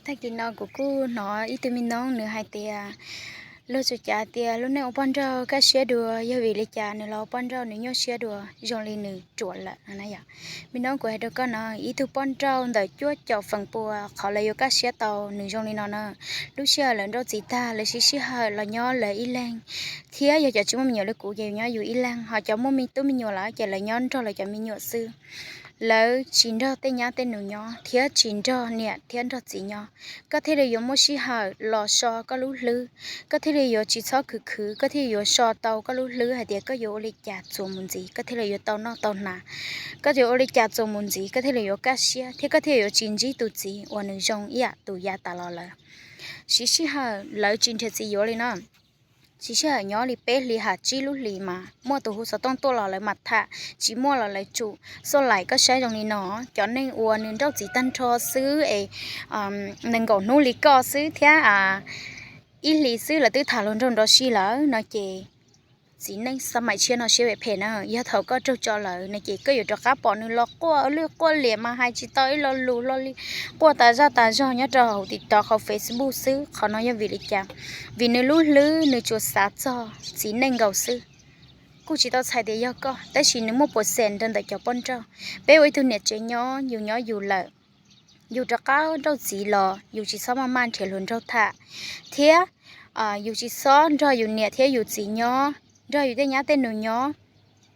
Tag kis no kuv kuj hnov ib tug me noob nws hais tias, luag tsuas cav tias lub neej ua poj nrauj kaj siab dua, yog vim li cas nws los ua poj nrauj nws nyuaj siab dua zoo li nws ruam lawm no na yom. Me noob, kuv hais rau koj no, ib tug poj nrauj ntawm cuaj caum feem pua qhov lawv yuav kaj siab tau nws zoo li no na, lub sij hawm lawv nrauj txiv tag lawv siv sij hawm los nyob lawv ib leeg, thiab yog cov tsis muaj me nyuam li kuv ces nyob yus ib leeg, ho cov muaj me tub me nyuam lawm ces lawv nyob nrog lawv cov me nyuam xwb. Lawv tsis nrog tej nyab tej nus nyob thiab tsis nrog niam thiab nrog txiv nyob, koj thiaj li yuav muaj sij hawm los so koj lub hlwb, koj thiaj li yuav tsis txhob khwv khwv, koj thiaj li yuav so tau koj lub hlwb hais tias koj yuav ua li cas txuas mus ntxiv, koj thiaj li yuav tau noj tau hnav, koj yuav ua li cas txuas mus ntxiv, koj thiaj li yuav kaj siab thiab koj thiaj yuav tsis ntsib tus txiv uas nws zoo ib yam tus yav tas los lawm. Siv sij hawm, lawv tsis nrhiav txiv yuav li no. Siv sij hawm nyob li peb hlis ham tsib lub hlis mas muaj tus hu xov tooj tuaj los lawv mam tham, tsis muaj los lawv tsum xuaj laim. Koj saib zoo li no, cov neeg uas nws nrauj txiv tag nrho xwb es nees nkaum hnub li koj xwb thiab ib hlis xwb lawv twb tham luag nraug nrov si lawm no ces txiv neej xab maim tshiab no siab phem phem na. Yog thaum koj raug tso lawm no ces koj yuav rov qab pom nws los quaj lwj quaj liam mas hais tsis tau ib lo lus hlo li, quaj tas zaj tas zog nyob rau hauv TikTok hauv Facebook xwb. Qhov no yog vim li cas? Vim nws lub hlwb nws tsuas xav txog txiv neej nkaus xwb. Kuj tsis tau txhais tias yog koj, tab sis nws muaj puas xees rau ntawm cov poj nrauj. Peb ua ib tug niam tsev nyob, yus nyob yus lawm, yus rov qab nrauj txiv los yus tsis txhob maj maj nrhiav hluas nraug tham, thiab yus tsis txhob nrog yus niam thiab yus txiv nyob, nrog yus tej nyab tej nus nyob,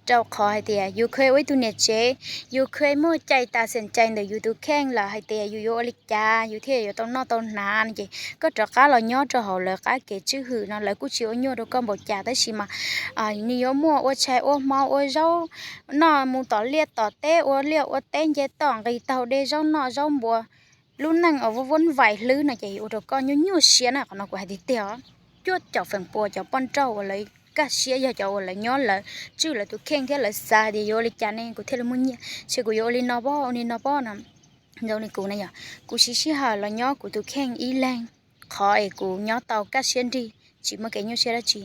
rau qhov hais tias yus kheev ua ib tug niam tsev, yus kheev muaj cai tas xeem cai ntawm yus tus kheej lawm hais tias yus yuav ua li cas yus thiaj yuav tau noj tau hnav no ces koj rov qab los nyob rau hauv lawv qab kev tswj hwm no lawv kuj tsis ua nyuaj rau koj npaum cas, tab sis mas nws yuav muaj ua tshais ua hmo ua zaub noj, mus tom liaj tom teb, ua liaj ua teb, nce toj nqis taug de zaub noj zaub npua, lub neej uas vuab vuab vais hlwb no ces ua rau koj nyuaj nyuaj siab na. Qhov no kuv hais tiag tiag os. Cuaj caum feem pua cov poj nrauj uas lawv kaj siab yog cov uas lawv nyob lawv tswj lawv tus kheej thiab lawv xav tias yuav ua li cas ne kuv thiaj li muaj nyiaj, ces kuv yuav ua li no pob ua li no pob no. Zoo li kuv na yom, kuv siv sij hawm los nyob kuv tus kheej ib leeg, qhov es kuv nyob tau kaj siab nrig, tsis muaj kev nyuaj siab dab tsi.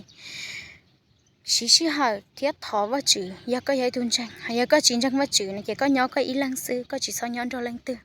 Siv sij hawm thiab thov Vajtswv, yog koj yog ib tug ntseeg, yog koj tsis ntseeg Vajtswv no ces koj nyob koj ib leeg xwb, koj tsis txhob nyob nrog leej twg,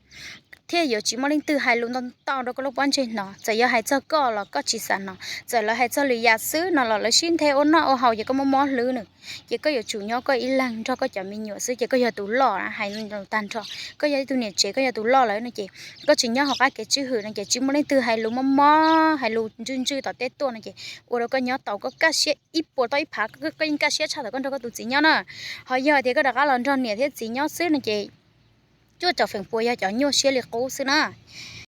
thiaj yuav tsis muaj leej twg hais lus ntau ntau rau koj lub pob ntseg hnov. Txawm yog hais txog koj los koj tsis xav hnov, txawm lawv hais txog lwm yam xwb no los lawv sib nthe ua noj ua haus ces koj mob mob hlwb nws. Ces koj yuav tsum nyob koj ib leeg nrog koj cov me nyuam xwb, ces koj yog tus loj hais tag nrho. Koj yog ib tug niam tsev, koj yog tus loj lawm no ces koj tsis nyob hauv qab kev tswj hwm no ces tsis muaj leej twg hais lus mob mob, hais lus ntswj ntswj tom teb tuaj no ces ua rau koj nyob tau koj kaj siab ib puas tau ib phav, koj yeej kaj siab tshaj thaum koj nrog koj tus txiv nyob na. Ho yog tias koj rov qab los nrog niam thiab txiv nyob xwb no ces cuaj caum feem pua yog cov nyuaj siab li qub xwb na.